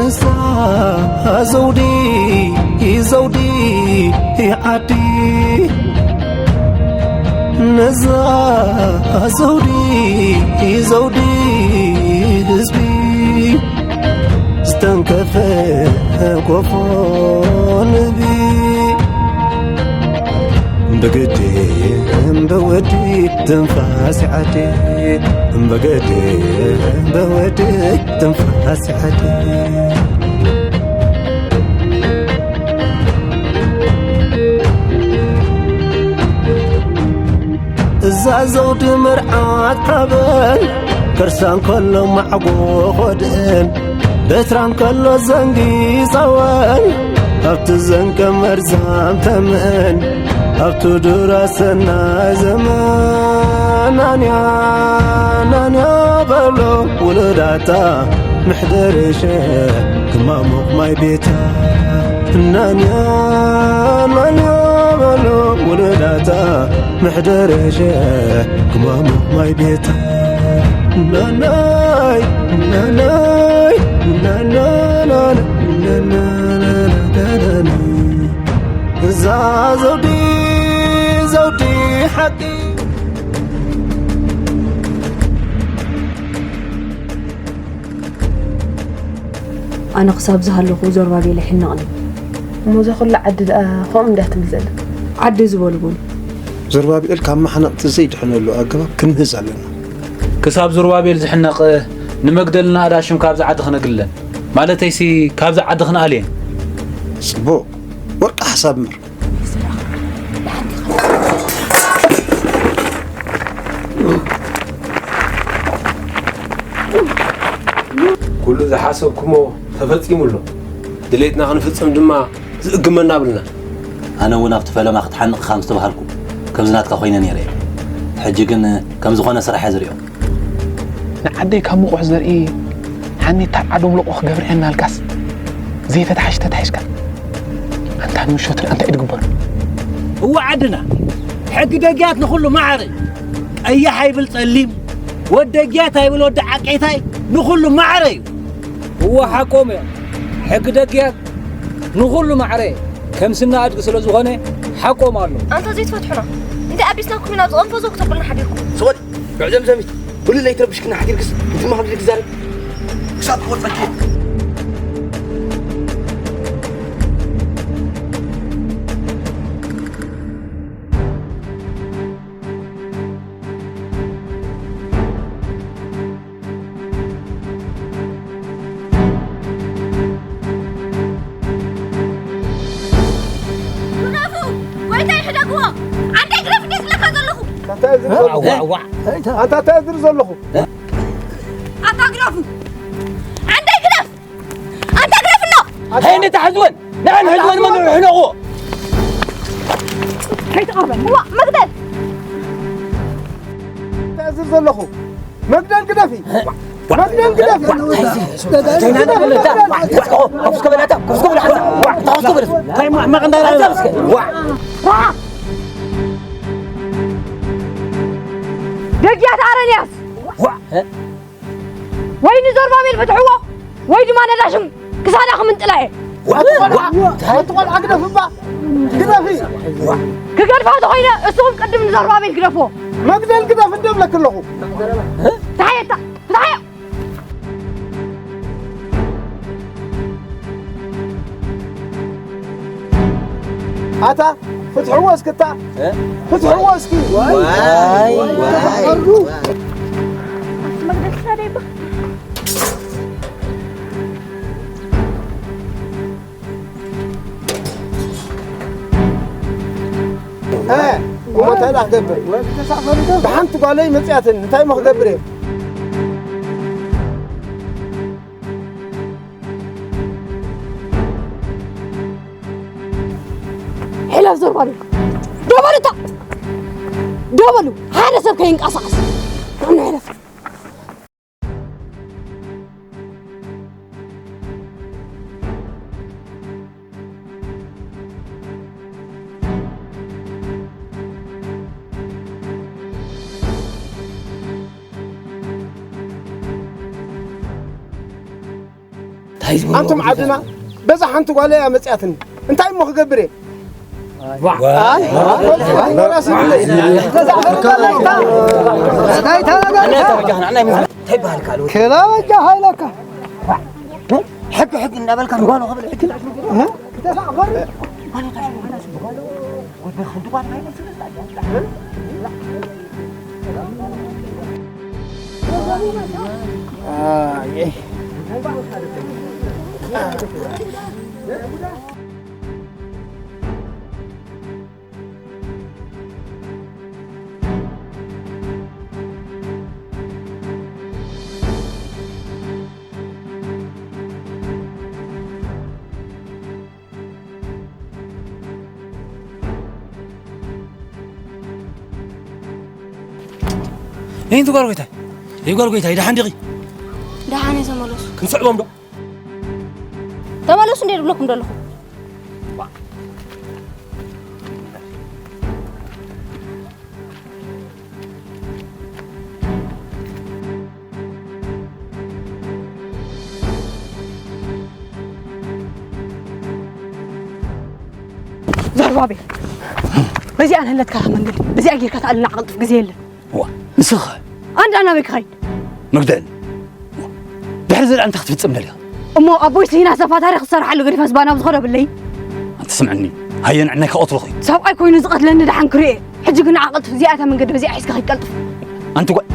እዛ ዘውዲ፣ ዘውዲ ዓዲ፣ ነዛ ዘውዲ፣ ዘውዲ ህዝቢ፣ ዝተንከፈ ጎፎ ንህቢ። ብግዲ ብወዲ ትንፋስ ዓዲ፣ ብግዲ ብወዲ ትንፋስ ዓዲ። እዛ ዘውዲ መርዓት ሓበን፣ ከርሳ እንከሎ ማዕጎ ኾድእን፣ በትራ እንከሎ ዘንጊ ጸወን፣ ኣብቲ ዘንቀ መርዛም ተምእን፣ ኣብቲ ዱራ ሰናይ ዘመን። ናንያ፣ ናንያ በሎ ውሉዳታ፣ ምሕደር ሸ ክማሙቕ ማይ ቤታ። ናንያ፣ ናንያ በሎ ውሉዳታ፣ ምሕደር ሸ ክማሙቕ ማይ ቤታ። ናናይ፣ ናናይ፣ ናናናና፣ ናናናና። እዛ ዘውዲ፣ ዘውዲ ሓቂ። ኣነ ክሳብ ዝሃለኹ ዞርባቤል ኣይሕነቕን እዩ። እሞ እዛ ኩላ ዓዲ ደኣ ከምኡ እንድያ ትብል ዘላ? ዓዲ ዝበሉ በሉ። ዞርባብኤል ካብ ማሕነቕቲ ዘይድሕነሉ ኣገባብ ክንምህዝ ኣለና። ክሳብ ዞርባብኤል ዝሕነቕ ንመግደልና ኣዳሽም ካብዚ ዓዲ ክነግልለን፣ ማለተይሲ ካብዚ ዓዲ ክንኣልየን። ጽቡቕ፣ ወርቂ ሓሳብ እምበር። ኩሉ ዝሓሰብኩሞ ተፈጺሙ ኣሎ። ድሌትና ክንፍጽም ድማ ዝእግመና ኣብልና። ኣነ እውን ኣብቲ ፈለማ ክትሓንቕ ኢኻ ምስ ተባሃልኩ ከምዚ ናትካ ኮይነ ነይረ እየ። ሕጂ ግን ከም ዝኾነ ስራሕ እየ ዝሪኦ። ንዓደይ ካብ ምቑሕ ዘርኢ ሓሜታ ዓዶም ሎቆ ክገብር እየ እናልካስ ዘይተታሓሽ ተታሒሽካ። ኣንታ ንምሾት ደኣ እንታይ እዩ ዝግበር? እወ ዓድና፣ ሕጊ ደግያት ንኹሉ ማዕረ እዩ። ቀያሕ ኣይብል ጸሊም፣ ወዲ ደግያት ኣይብል ወዲ ዓቄታይ፣ ንኹሉ ማዕረ እዩ። እወ ሓቆም እዮም። ሕጊ ደግያት ንኹሉ ማዕረ እዩ። ከም ስና ኣድጊ ስለ ዝኾነ ሓቆም ኣሎ። ኣንታ ዘይትፈትሑና፣ እንታይ ኣቢስናኩም ኢና ኣብዚ ቐንፈዞ ክተብሉና ሓዲርኩም? ስቕ በል፣ ጉዕዞ ዘሚት። ኩሉ ለይትረብሽክና ሓዲርክስ፣ እንትማሃሉ ልትዛረብ። ክሳብ ክወጸኪ። ግደፉ! ጎይታይ ሕደግዎ! ዓንደይ ግደፍ እንዴ ዝብለካ ዘለኹ! እንታይ ዝብል ዘለኹ? ዋዕ፣ ዋዕ፣ ዋዕ። ኣንታ እንታይ ዝብል ዘለኹ? ኣታ ግደፉ! ዓንደይ ግደፍ! ኣንታ ግደፍ እኖ! ሄይ፣ እንዴ ተሓዝወን! ንዓን ሕዝወን መን ሕነቑ! ከይትቐርበኒ! ዋ፣ መግደል! እንታይ ዝብል ዘለኹ? መግደል ግደፊ! መግደል ግደፊ! ደጊያት ኣረንያስ! ወይ ንዘሩባቤል ፍትሕዎ ወይ ድማ ነዳሽም ክሳዳ ክምንጥላ እየ። ኣቲ ቆልዓ፣ ኣቲ ቆልዓ ግደፍ እባ፣ ግደፊ። ክገድፋ ተኾይነ እስኹም ቅድም ንዘሩባቤል ግደፍዎ። መግደል ግደፍ እንደ እብለኪ ኣለኹ። ፍትሓየታ፣ ፍትሓዮ። ኣታ ፍትሕዎ እስክታ፣ እ? ፍትሕዎ እስኪ። ዋይ፣ ዋይ፣ ዋይ። መግደል ክሳደይ እባ። እ፣ እሞ እንታይ ደኣ ክገብር? ብሓንቲ ጓለይ መጽያትኒ፣ እንታይ እሞ ክገብር እየ? ሕለፍ ዘሩባቤል፣ ደው በሉ እታ፣ ደው በሉ፣ ሓደ ሰብ ከይንቀሳቐስ። ሕለፍ። ኣንቱም ዓድና በዛ ሓንቲ ጓል እያ መጽያትኒ። እንታይ እሞ ክገብር እየ? ክላ በጃ ሃይለካ። ሕግ ሕግ እናበልካ ንጓኖ ክብል ሕግ ይህን ትጓል ጎይታይ ይጓል ጎይታይ ደሓን ዲኺ? ደሓን እየ ተመለሱ። ክንስዕቦም ዶ? ተመለሱ እንደ ድብለኩም ደለኹ። ዘርባቤል፣ በዚኣ ንህለትካ መንገዲ በዚኣ ጌርካ ተኣልና ዓቕልጥፍ ግዜ የለን። ዋ፣ ንስኻ ኣንዳ ናበይ ክኸይድ? መግደል። ድሕሪ ዝርኣ እንታይ ክትፍጽም ደሊኻ? እሞ ኣቦይ ስሂና ሰፋ ታሪኽ ዝሰርሓሉ ገዲፋ ዝባና ብዝኸዶ ብለይ። ኣንቲ ስምዕኒ፣ ሃየ ንዕናይ ክቐትሎ ኾይኑ። ሰብኣይ ኮይኑ ዝቐትለኒ ደሓን ክርእየ። ሕጂ ግን ዓቐልጥፍ እዚኣ እታ መንገዲ በዚኣ ሒዝካ ኸይድ ቀልጥፍ። ኣንቲ ጓል፣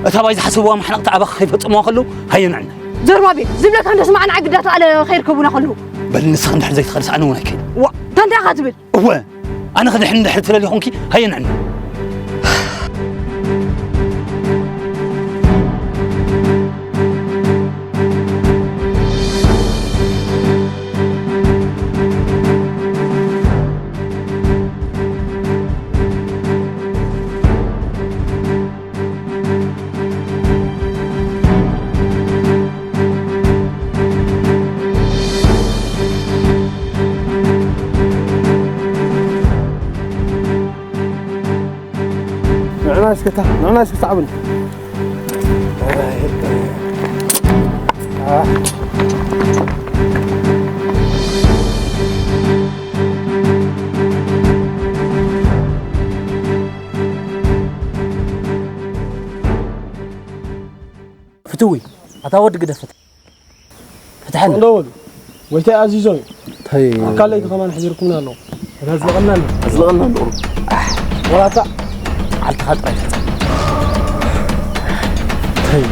እታ ባይ ዝሓሰብዋ ማሕነቕቲ ኣባኻ ከይፈጽምዋ ከለዉ፣ ሃየ ንዕናይ። ዘርባቤል፣ ዝብለካ እንዶ ስማዕ ንዓይ ግዳቱ ኣለ ከይርከቡና ከለዉ። በል ንስኻ እንድሕር ዘይትኸድስ ኣነ እውን ኣይከይድ። ዋ፣ ታንታይ ኢኻ ትብል? እወ፣ ኣነ ክድሕን እንድሕር ትደልዩ ኾንኪ፣ ሃየ ንዕናይ። ንዕና እስከታ፣ ንዕና እስከ ሰዓቡኒ። ፍትዊ፣ ኣታ ወዲ ግደፍ ፍትሕ። ፍትሐና። እንደው በሉ። ጎይታይ ኣዚዞ እዩ። እንታይ? ኣካል ለይቲ ከማን ሕዚርኩምና ኣለኹ። እታ ዝለቐልና ኣሎ። ዝለቐልና ኣሎ። ወላታ ዓልትኻ ጥራይ ተጸ-፣ እንታይ?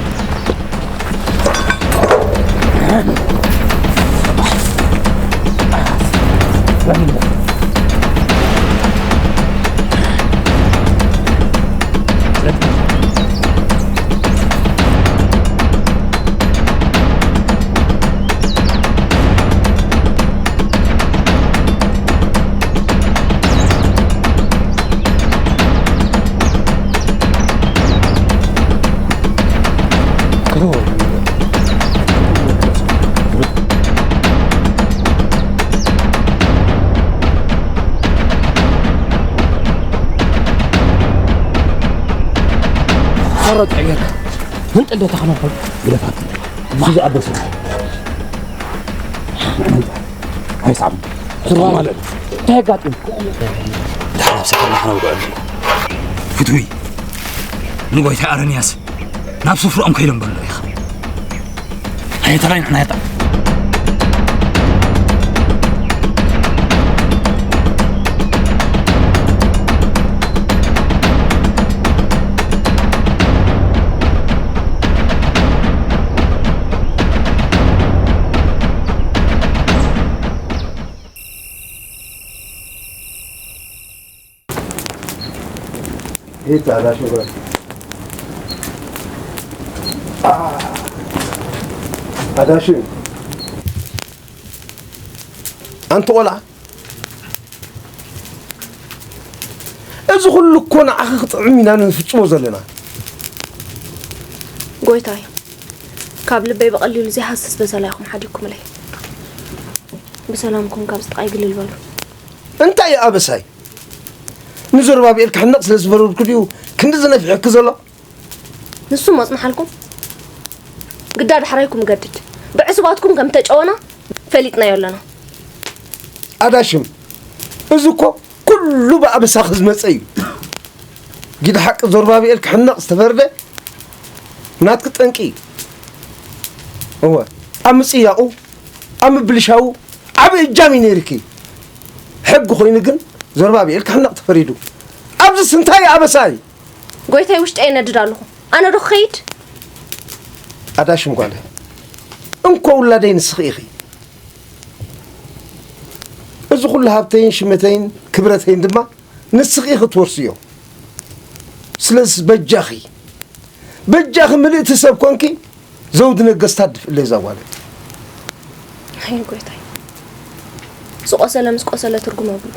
ሰረጥ ዕገርካ። ህንጥል ዶ ተኸነንኩል? ግደፋት። እዚ ዝኣበሰ። ኣይስዓብ። ስርዋ ማለት። እንታይ ኣጋጢሙ? ድሓር ኣብ ሰፈርና ክነውግዐሉ። ፍትዊ። ንጎይታ ኣረንያስ ናብ ስፍርኦም ከይዶም በሎ ኢኻ። ኣየተራይ ንሕና የጣ። ሂድ ኣዳሽ ንብረት። ኣዳሽ። ኣንቲ ቆልዓ፣ እዚ ኩሉ እኮ ንዓኺ ክጥዕም ኢና ንፍጽሞ ዘለና። ጎይታይ፣ ካብ ልበይ ብቐሊሉ ዘይሃስስ በሰላ ኢኹም ሓዲግኩምለይ። ብሰላምኩም ካብ ጥቓይ ግልል በሉ። እንታይ እዩ ኣበሳይ? ንዘሩባብኤል ክሕነቕ ስለ ዝበረርኩ ድዩ ክንድዚ ነፊሕኪ ዘሎ? ንሱ መጽንሓልኩም ግዳ ዳሕራይኩም እገድድ። ብዕሱባትኩም ከም ተጨወና ፈሊጥናዮ ኣለና። ኣዳሽም፣ እዚ እኮ ኩሉ ብኣበሳኺ ዝመጸ እዩ። ጊድ ሓቂ ዞርባብኤል ክሕነቕ ዝተፈርደ ናትኪ ጠንቂ እዩ። እወ፣ ኣብ ምጽያቑ፣ ኣብ ምብልሻዉ ዓቢ እጃም እዩ ነይርኪ። ሕጊ ኮይኑ ግን ዞርባብኤል ክሕነቕ ተፈሪዱ። ኣብዚስ እንታይ ኣበሳ እዩ? ጎይታይ፣ ውሽጠይ የነድድ ኣለኹ። ኣነ ዶ ክኸይድ? ኣዳሽም ጓለ፣ እንኮ ውላደይ ንስኺ ኢኺ። እዚ ኩሉ ሃብተይን ሽመተይን ክብረተይን ድማ ንስኺ ኢኺ ትወርስዮ። ስለዚ በጃኺ፣ በጃኺ ምልእቲ ሰብ ኮንኪ ዘውዲ ነገስታት ድፍእለይ እዛ ጓለይ። ኣይ ጎይታይ፣ ዝቆሰለ ምስ ቆሰለ ትርጉም የብሉ።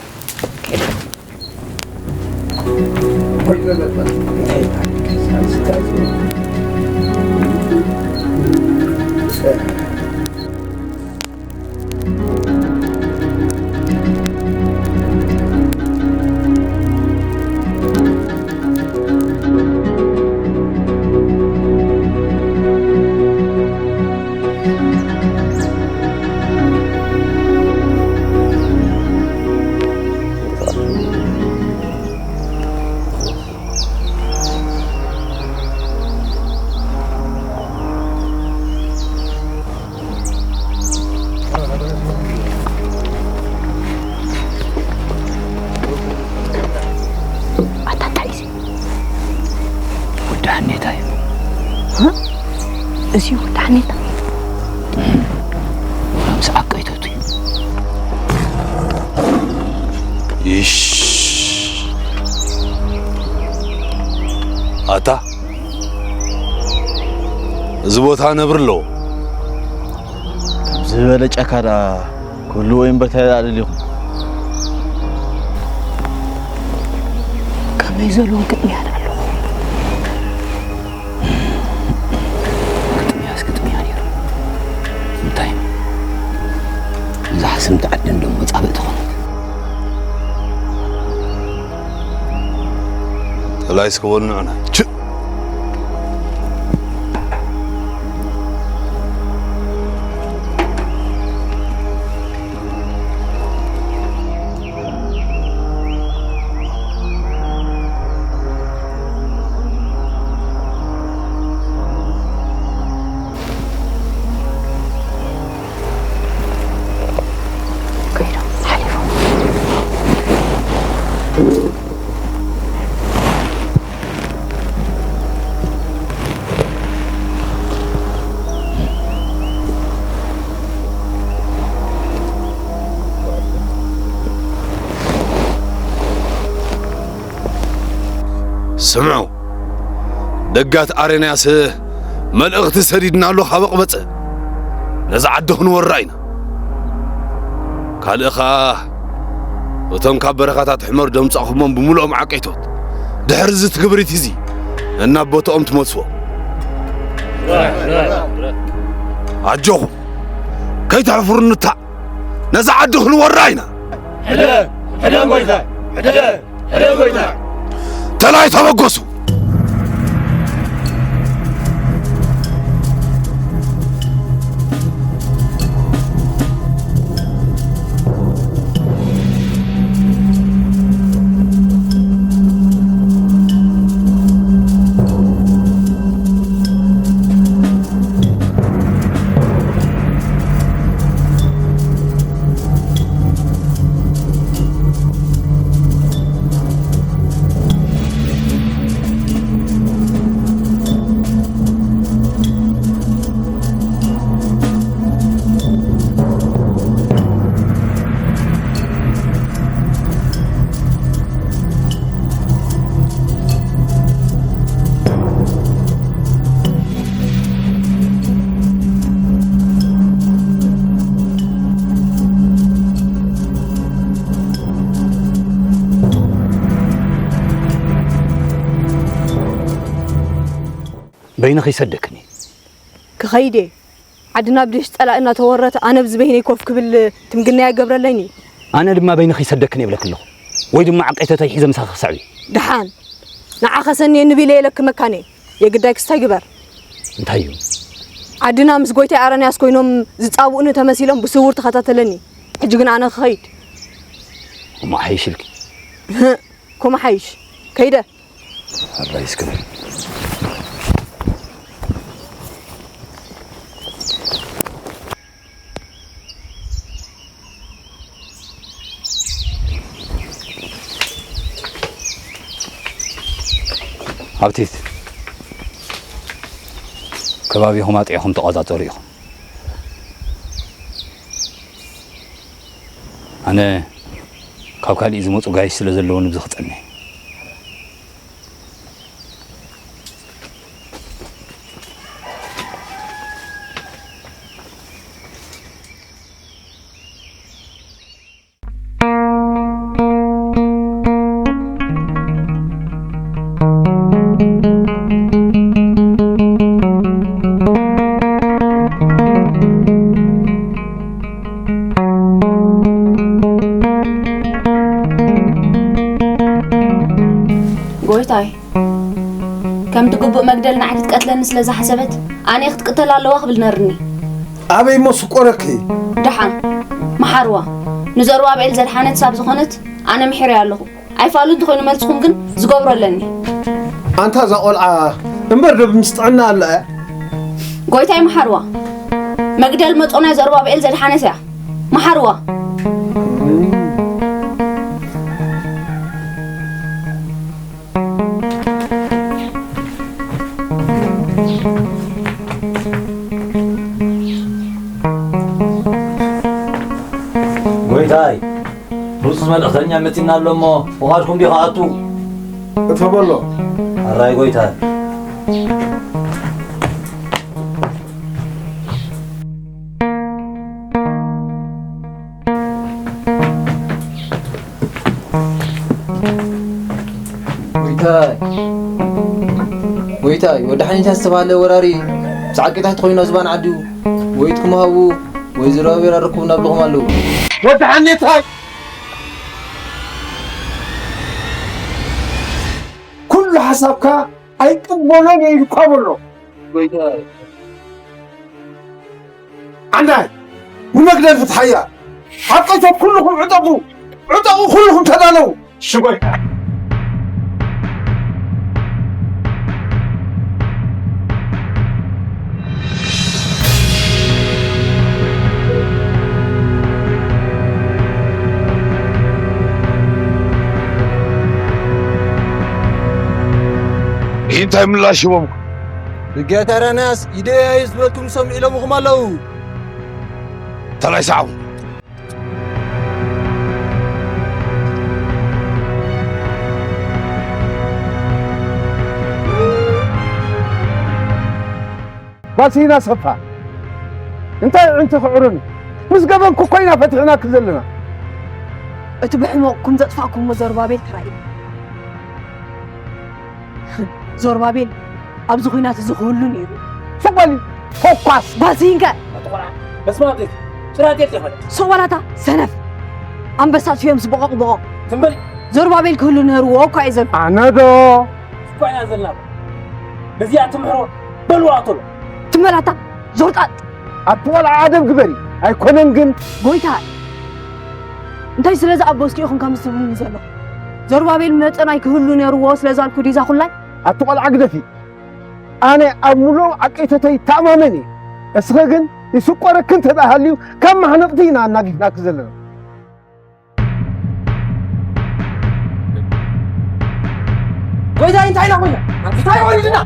ኣታ እንታይ እዚ? ወዲ ሓኔታ እዩ። እ? እዚ ወዲ ሓኔታ? ምስ ዓቀይተቱ እዩ። ይሽ። ኣታ፣ እዚ ቦታ ነብሪ ኣለዎ። ከምዚ ዝበለ ጫካ ደኣ ክህልዎ እምበር እንታይ ደኣ ደሊኹም? ከመይ ዘለዎም ግጥምያ ደኣ ኣለኹ። ግጥምያስ ግጥምያ ነይሩ። እንታይ? እዛ ሕስምቲ ዓዲ እንዶ መጻብእቲ ኾነት። ተላይ እስከ በሉ ንዑና። ችእ! ከይዶም ሓሊፎም። ስምዑ፣ ደጋት ኣሬንያስ መልእኽቲ ሰዲድና ኣሎ ካብ ኣቕበጸ። ነዛ ዓዲ ክንወራ ኢና። ካልእ ኸኣ እቶም ካብ በረኻታት ሕመር ደምጻኹሞም ብምልኦም ዓቀይቶት ድሕሪ እዚ ትግብሪት እዚ ነናብ ቦታኦም ትመልስዎም። ኣጆኹም፣ ከይተሕፍሩ ንታዕ። ነዛ ዓዲ ክንወራ ኢና። ሕደር! ሕደር ጎይታይ! ሕደር! ሕደር ጎይታይ! ተላይ ተበገሱ! በይንኺ ይሰደክኒ። ክኸይድ እየ። ዓድና ብደሽ ጸላእ እናተወረተ ኣነ ብዚ በይነይ ኮፍ ክብል ትምግናይ ኣይገብረለይን እዩ። ኣነ ድማ በይንኺ ይሰደክኒ እብለኪ ኣለኹ። ወይ ድማ ዓቀይተተይ ሒዘ ምሳኺ ክስዕብ እየ። ደሓን። ንዓኸ ሰንየኒ ቢለ የለኪ መካነ። የግዳይ ክስታይ ግበር። እንታይ እዩ? ዓድና ምስ ጎይታይ ኣረንያስ ኮይኖም ዝጻብኡኒ ተመሲሎም ብስውር ተኸታተለኒ። ሕጂ ግን ኣነ ክኸይድ። እሞ ሓይሽልኪ። ኮመ ሓይሽ። ከይደ። ኣራይ እስክበል። ኣብቲት ከባቢኹም ኣጥዒኹም ተቖጻጸሩ ኢኹም። ኣነ ካብ ካሊእ ዝመጹ ጋይሽ ስለ ዘለዉ ንብዚ ክጸንሕ። ጎይታይ፣ ከምቲ ግቡእ መግደል ንዓይ ክትቀትለኒ ስለ ዝሓሰበት፣ ኣነ ክትቅተል ኣለዋ ክብል ነርኒ። ኣበይ እሞ ስቆረኪ? ደሓን፣ መሓርዋ። ንዘሩባብኤል ዘድሓነት ሳብ ዝኾነት፣ ኣነ ምሒረያ ኣለኹ። ኣይፋሉ እንተኾይኑ መልስኹም ግን ዝገብሮ ኣለኒ። ኣንታ እዛ ቆልዓ እምበር ዶ ምስ ጥዕና ኣላ እያ? ጎይታይ መሓርዋ፣ መግደል መጾ ናይ ዘሩባብኤል ዘድሓነት እያ። መሓርዋ። ጎይታይ፣ ህጹጽ መልእኽተኛ መጺና ኣሎ እሞ፣ ፍቓድኩም ዲኻ ኣቱ? እቶ በሎ። ኣራይ ጎይታይ። ጎይታይ፣ ጎይታይ፣ ወዲ ሓኒታ ዝተባህለ ወራሪ ምስ ዓቂታት ኮይኑ ዝባን ዓዱ ወይ ኢድኩም ሃቡ ወይ ዝረባቤር ኣረክቡ እናብልኹም ኣለዉ። ወዲ ሓኒታይ፣ ኩሉ ሓሳብካ ኣይቅበሎን እየ ኢልኳ በሎ። ጎይታይ። ዓንዳይ፣ ንመግደል ፍትሓያ። ሓቀይቶ ኩልኹም ዕጠቑ፣ ዕጠቑ ኩልኹም ተዳለዉ። ሽጎይ። እንታይ ምላሽ ሂቦምኩም? ብጌታ ራናስ ኢደይ እዩ ዝበልኩም ሰምዑ ኢሎምኹም ኣለዉ። ተላይ ሰዓቡ። ባሲና ሰፋ። እንታይ ኣዒንቲ ክዕሩኒ? ምስ ገበንኩ እኮ ኢና ፈቲሕናኪ ዘለና። እቲ ብሕመቕኩም ዘጥፋእኩሞ ዘሩባቤል ተራእዩ። ዞርባቤል ኣብዚ ኲናት እዚ ክህሉ ነይሩ። ስቕ በሊ፣ ፎኳስ! ባሲንከ! ኣትኾራ፣ በስመ ኣብ ዘይት፣ ጭራጤል ዘይኮነ። ስቕ በላታ፣ ሰነፍ! ኣንበሳ ኣጥፊኦም ዝቦቖቕ ቦቖቕ። ትም በል! ዞርባቤል ክህሉ ነይርዎ እኳ እዩ ዘሎ። ኣነ ዶ? እኳ ኢና ዘለና። ነዚኣ ትምሕሮ በልዋ ቶሎ። ትም በላታ፣ ዞርጣጥ! ኣቲ ቆልዓ ኣደብ ግበሪ፣ ኣይኮነን ግን። ጎይታ፣ እንታይ ስለዚ ኣብ በስኪ ኢኹም ከምዚ ትብሉኒ ዘለኹም? ዘሩባቤል መጠን ኣይክህሉ ነይርዎ ስለ ዛልኩ ዲዛ ኩላይ? ኣቲ ቆልዓ ግደፊ። ኣነ ኣብ ሙሉእ ዓቀይተተይ ይተኣማመን እየ። እስኸ ግን ይስቆረኪ እንተ ደኣ ሃልዩ ካብ ማሕነቕቲ ኢና ኣናጊፍናኪ ዘለና። ጎይታይ እንታይ ኢና ኮይና? እንታይ ኮይንና?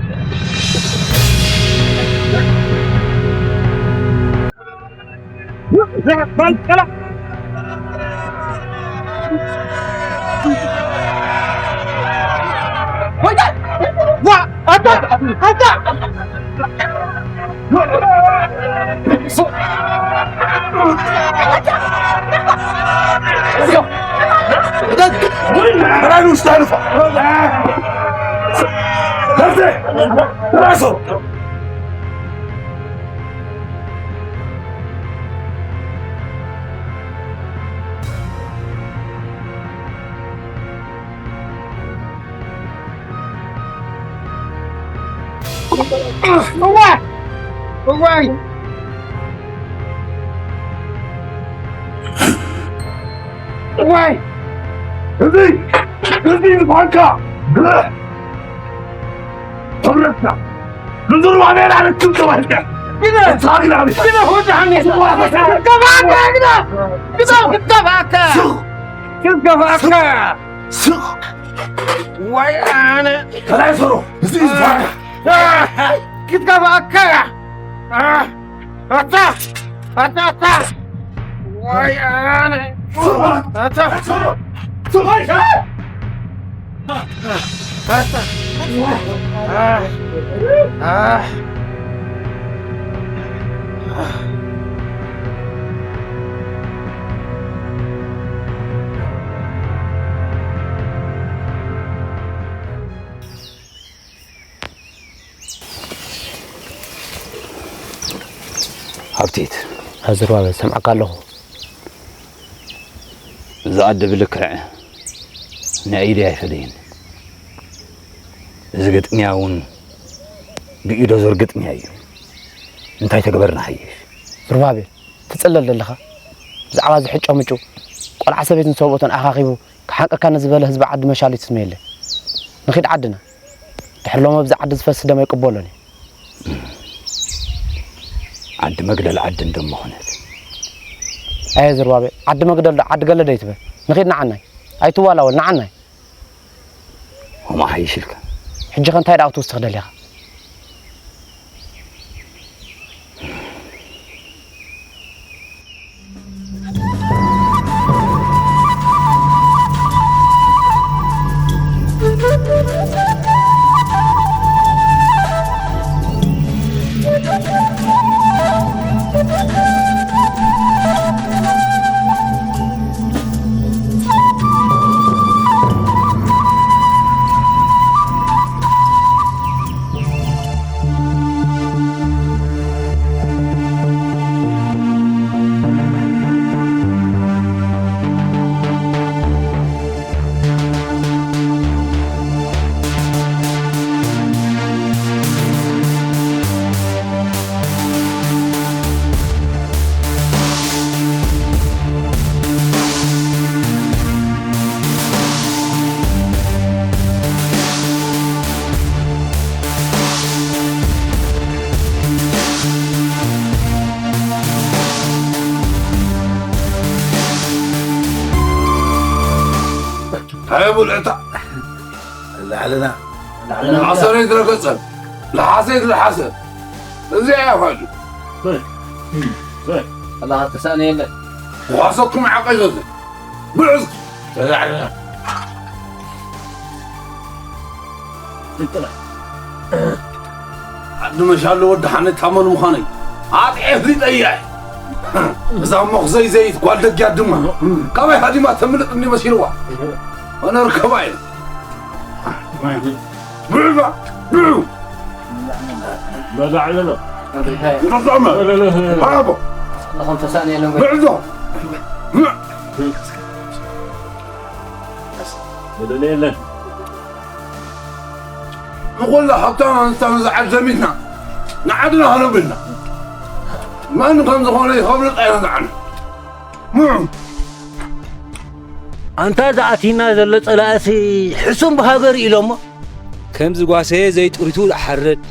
እዋ! እዋይ! እዋይ! እዚ! እዚ ዝበልካ! ክብረትና! ንዝሩባ ሜዳ ንክም ተባልከ! ግደ! ታሪና! ግደ! ወዳሃኒ! ግደ! ግደ! ግደ! ግደ! ግደ! ስቕ! ወይ ኣነ! ከላይ ሰሮ! እዚ ዝበልካ! ክትከፋእካ እያ! ኣታ! ኣታ! ኣታ! ወይ ኣነ! ኣታ! ኣታ! ሃብቲት። ኣዝርባበ፣ ሰምዓካ ኣለኹ። እዚ ኣደ ብልክዕ ናይ ኢደይ ኣይፈለየን። እዚ ግጥምያ እውን ብኢዶ ዞር ግጥምያ እዩ። እንታይ ተግበርና ሓይሽ? ዝርባቤል፣ ትጽለል ዘለኻ? ብዛዕባ እዚ ሕጮ ምጩ፣ ቆልዓ ሰበይትን ሰብኡትን ኣኻኺቡ ክሓንቀካ ንዝበለ ህዝቢ ዓዲ መሻሉ ይትስመየለይ። ንኺድ ዓድና። ድሕሪ ሎሚ ኣብዚ ዓዲ ዝፈስስ ደም ኣይቅበሎን እዩ። ዓዲ መግደል ዓዲ እንደሞ ኾነት። ኣየ ዝርባቤ፣ ዓዲ መግደል ዶ ዓዲ ገለ ዶ ይትበል? ንኺድ ንዓናይ። ኣይትዋላወል፣ ንዓናይ። ሆማ ሓይሽ ኢልካ። ሕጂ ኸ እንታይ ደኣ ክትውስኽ ደሊኻ? ሃይ ብልዕታ። ላዕልና። ላዕልና። ሓሰረይ ትረገጸን። ለሓሰይ ትለሓሰ። እዚኣ እያ ፋዱ። ኣላህ ተሳእነ የለን። ተዋሰኩም ዓቀሸት። ብልዑ እስኪ። ላዕልና። ዓዲ መሻሎ ወዲ ሓነ ታመን ምዃነይ ኣጥዔ ፍሊጠያ እየ። እዛ መኽዘይ ዘይት ጓል ደጊያ ድማ ካበይ ሃዲማ ተምልጥ እንዲ መሲልዋ። ኣነ ርከባ እየ። ብዕባ፣ ብዑ። በላዕለሎ። ተጣመ። በለለህ። ሃቦ። ኣኹም ተሳእነ የለን ወይ? ብዕዞ። በደለ የለን። ንኹላ ሃብታም ኣንስታን ዝዓድ ዘሚትና ንዓድና ከነብልና መን ከም ዝኾነ ይኸብልጥ ኣይነዛዕን። ምዑ። ኣንታ ዝኣቲና ዘሎ ጸላእሲ ሕሱም ብሃገር ኢሎሞ። ከም ዝጓሰየ ዘይጥሪቱ ዝሓርድ፣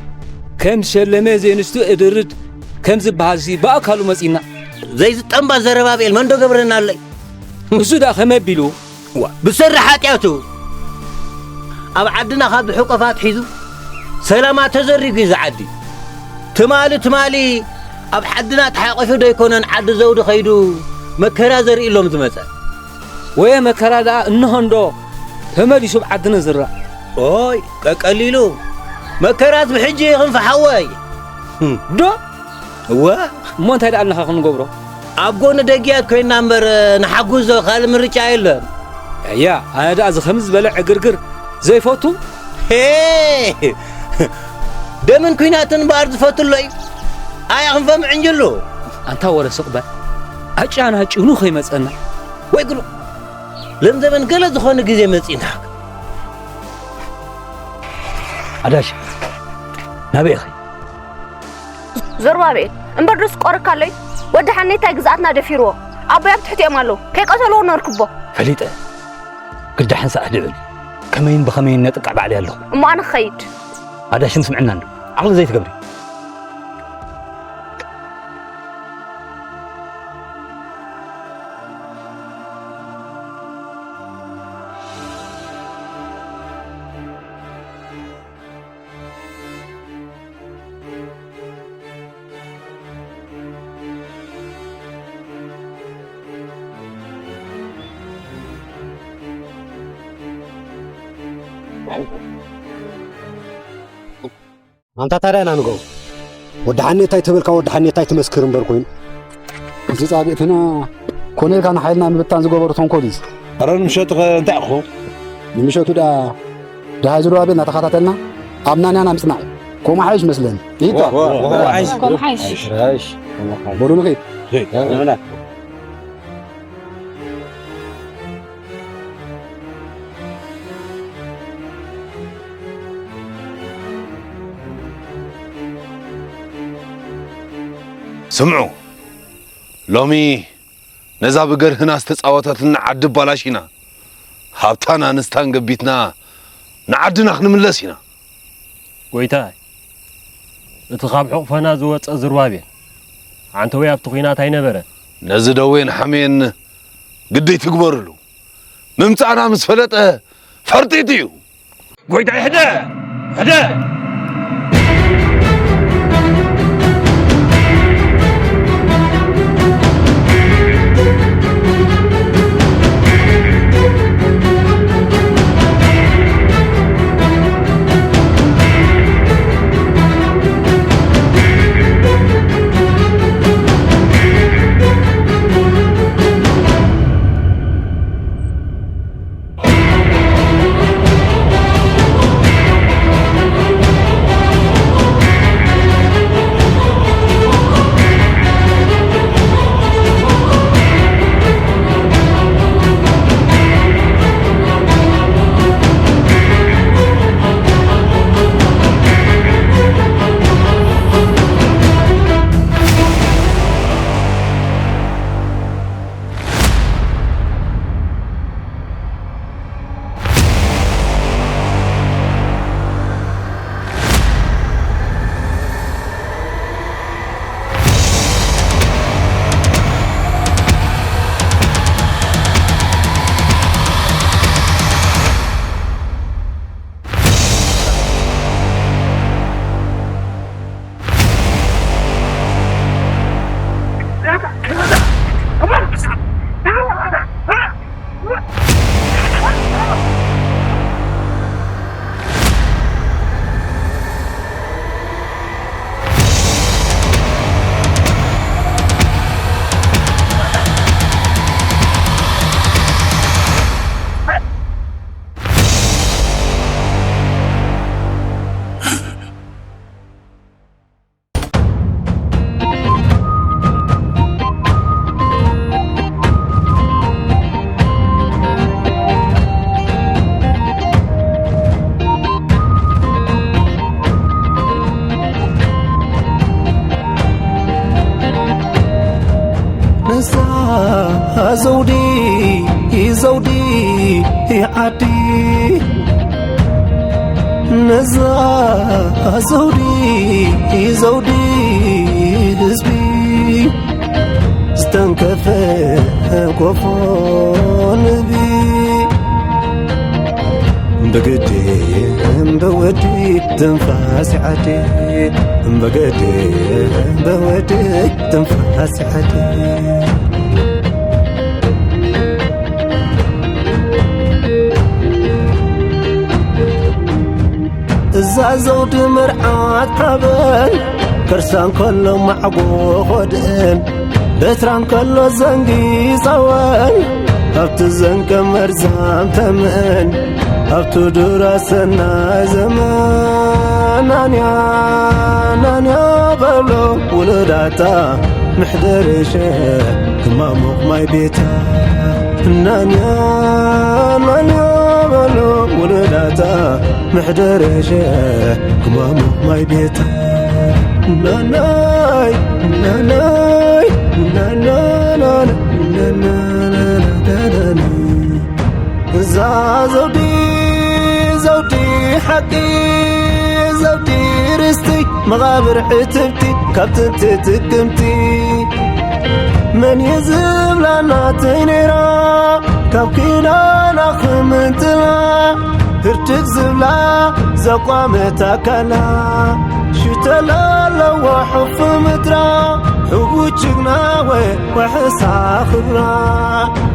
ከም ዝሸለመ ዘይንስቱ እድርድ ከም ዝበሃልሲ ብኣካሉ መጺና። ዘይዝጠምባ ዘረባብኤል መን ዶ ገብረና ኣለይ? እሱ ደኣ ከመይ ኣቢሉ? ዋ፣ ብሰሪ ሓጢኣቱ ኣብ ዓድና ካብ ብሕቆፋ ኣትሒዙ ሰላማ ተዘሪጉ እዩ ዝዓዲ። ትማሊ ትማሊ ኣብ ዓድና ተሓቂፉ ዶ ኣይኮነን ዓዲ ዘውዲ ከይዱ መከራ ዘርኢ ኢሎም ዝመጸ። ወየ መከራ ደኣ እንሆ እንዶ ተመሊሱ ኣብ ዓድና ዝረኣ። ኦይ፣ ቀቀሊሉ መከራት ብሕጂ ይኽንፍ ሓወይ። ዶ? እወ። እሞ እንታይ ደኣ ኣለኻ ክንገብሮ? ኣብ ጎኒ ደግያት ኮይና እምበር ንሓጉዞ ካልእ ምርጫ የለን። ኣያ፣ ኣነ ደኣ እዚ ከምዚ ዝበለ ዕግርግር ዘይፈቱ። ሄ! ደምን ኲናትን እምበኣር ዝፈቱ ኣሎ እዩ። ኣያ ክንፈ ምዕንጅሉ። ኣንታ ወረ ስቕ በል። ኣጭያና ጭኑ ከይመጸና። ወይ ጉድ። ለም ዘበን ገለ ዝኾነ ግዜ መጺና። ኣዳሽ፣ ናበይ ኢኺ? ዞርባቤል፣ እምበር ዶስ ቆረካ ኣሎዩ? ወዲ ሓኔታይ ግዝኣትና ደፊርዎ። ኣቦይ ኣብ ትሕቲኦም ኣለዉ። ከይቀተልዎ ነርክቦ። ፈሊጠ። ግዳ ሓንሳእ ኣህድዕን። ከመይን ብኸመይን ነጥቅዕ ባዕለይ ኣለኹ። እሞ ኣነ ክኸይድ። ኣዳሽም ስምዕና እንዶ። ዓቕሊ ዘይትገብሪ። ኣንታ ታዲያ ኢና ንገብሮ? ወዲ ሓኔታይ ተበልካ ወዲ ሓኔታይ ትመስክር እምበር ኮይኑ። እዚ ጻብእትና ኮነ ኢልካ ንሓይልና ምብታን ዝገበሩ ተንኮል እዩ። ኣረ ንምሸቱ ከ እንታይ ኣኹ? ንምሸቱ ደኣ ደሃይ ዝረዋ ቤት እናተኸታተልና ኣብ ናንያና ምጽናዕ እዩ። ከምኡ ሓይሽ መስለኒ። ይታ። ወ-፣ ወ-፣ ወ-፣ ሓይሽ። ከምኡ ሓይሽ። ሓይሽ። በሉ ንኸይድ። ንብላ። ስምዑ፣ ሎሚ ነዛ ብገርህና ዝተጻወተትልና ዓዲ ኣባላሺና፣ ሃብታን ኣንስታን ገቢትና ንዓድና ክንምለስ ኢና። ጎይታይ፣ እቲ ካብ ሕቑፈና ዝወጸ ዝሩባቤል፣ ዓንተወይ ኣብቲ ኲናት ኣይነበረን። ነዚ ደዌን ሓሜን ግዲ ትግበርሉ። ምምጻእና ምስ ፈለጠ ፈርጢጡ እዩ። ጎይታይ፣ ሕደ! ሕደ! ነዛ ዘውዲ፣ ዘውዲ ዓዲ፣ ነዛ ዘውዲ፣ ዘውዲ ህዝቢ፣ ዝተንከፈ ኮፎ ንቢ። ብግዲ እምበወዲ ትንፋስ ዓዲ፣ ብግዲ እምበወዲ ትንፋስ ዓዲ። እዛ ዘውዲ መርዓት ሓበን፣ ከርሳ እንከሎ ማዕጎ ኾድእን፣ በትራ እንከሎ ዘንጊ ጸወን፣ ኣብቲ ዘንገ መርዛም ተምእን፣ ኣብቲ ዱር ኣሰናይ ዘመን። ናንያ፣ ናንያ በሎ ውሉዳታ፣ ምሕደር ሸ ክማሙቕ ማይ ቤታ። ናንያ፣ ናንያ በሎ ውሉዳታ፣ ምሕደር ሸ ክማሙቕ ማይ ቤታ። ናና ናናይ፣ ናናናና፣ ናናናና። እዛ ዘውዲ፣ ዘውዲ ሓቂ፣ ዘውዲ ርስቲ፣ መቓብር ዕትብቲ፣ ካብ ጥንቲ ጥቅምቲ። መን እዩ ዝብላ ናተይ ነይራ፣ ካብ ኪዳና ክምንጥላ፣ ህርድግ ዝብላ ዘቋመት ኣካላ። ሽተላ ኣለዋ ሑፍ ምድራ፣ ሕቡ ጅግና ወይ ወሕሳ ክብራ።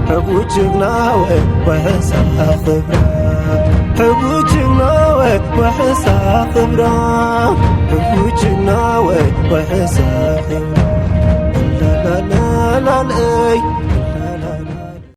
ሕቡ ጅግና ወይ ወሕሳ ክብራ። ሕቡ ጅግና ወይ ወሕሳ ክብራ። ሕቡ ጅግና ወይ ወሕሳ ክብራ። ላላላላለይ።